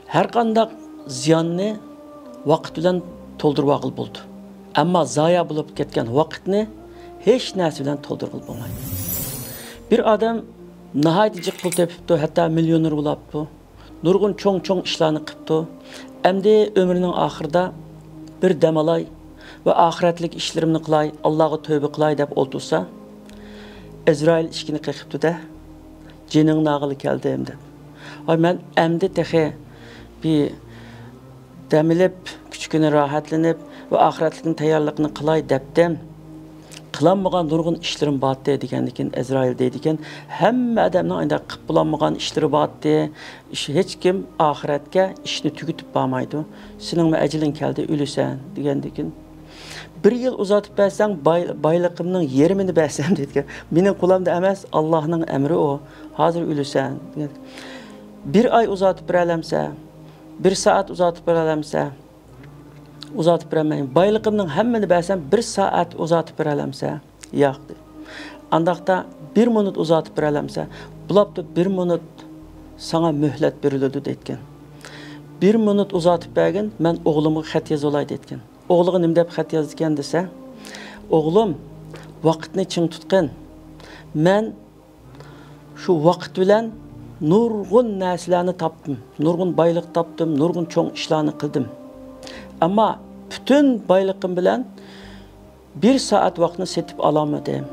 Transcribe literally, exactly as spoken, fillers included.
ھەرقانداق زىياننى ۋاقىت بىلەن تولدۇرۇۋالغىلى بولىدۇ. ئەمما زايە بولۇپ كەتكەن ۋاقىتنى ھېچ نەرسە بىلەن تولدۇرغىلى بولمايدۇ. بىر ئادەم ناھايىتى جىق پۇل تېپىپتۇ، ھەتتا مىليونېر بولاپتۇ. نۇرغۇن چوڭ-چوڭ ئىشلارنى قىپتۇ. ئەمدى ئۆمرىنىڭ ئاخىرىدا بىر دەم ئالاي ۋە ئاخىرەتلىك ئىشلىرىمنى قىلاي، ئاللاغا تۆبە قىلاي دەپ ئولتۇرسا، ئەزرائىل ئىشىكنى قېقىپتۇ-دە، «جېنىڭنى ئالغىلى كەلدىم» دەپ. ۋاي، مەن ئەمدى تېخى بىر دەم ئېلىپ، كۈچۈككىنە راھەتلىنىپ ۋە ئاخىرەتلىكنىڭ تەييارلىقىنى قىلاي دەپتىم. قىلالمىغان نۇرغۇن ئىشلىرىم بارتتى دېگەندىكىن، ئەزرائىل دەيدىكەن، ھەممە ئادەمنىڭ ئانداق قىلىپ بولالمىغان ئىشلىرى بارتتى. ئىش، ھېچكىم ئاخىرەتكە ئىشنى تۈگىتىپ بارمايدۇ. سېنىڭمۇ ئەجىلىڭ كەلدى، ئۆلىسەن دېگەندىكىن، بىر يىل ئۇزارتىپ بەرسەڭ، باي-، بايلىقىمنىڭ يېرىمىنى بەرسەم دەيدىكەن. مېنىڭ قولۇمدا ئەمەس، ئاللاھنىڭ ئەمرى ئۇ. ھازىر ئۆلىسەن دېگەن. بىر ئاي ئۇزارتىپ بېرەلەمسە، بىر سائەت ئۇزارتىپ بېرەلەمسە، ئۇزارتىپ بېرەلمەيمەن. بايلىقىمنىڭ ھەممىنى بەرسەم، بىر سائەت ئۇزارتىپ بېرەلەمسە؟ ياق، دېدى. ئانداقتا بىر مىنۇت ئۇزارتىپ بېرەلەمسە؟ بولاپتۇ، بىر مىنۇت ساڭا مۆھلەت بېرىلىدۇ، دەيتكەن. بىر مىنۇت ئۇزارتىپ بەرگىن، مەن ئوغلۇمغا خەت يازىۋالاي، دەيتكەن. ئوغلىغا نېمە دەپ خەت يازىدىكەن دېسە، «ئوغلۇم، ۋاقىتنى چىڭ تۇتقىن. مەن شۇ ۋاقىت بىلەن نۇرغۇن نەرسىلەرنى تاپتىم، نۇرغۇن بايلىق تاپتىم، نۇرغۇن چوڭ ئىشلارنى قىلدىم. ئەمما پۈتۈن بايلىقىم بىلەن بىر سائەت ۋاقىتنى سېتىپ ئالالمىدىم.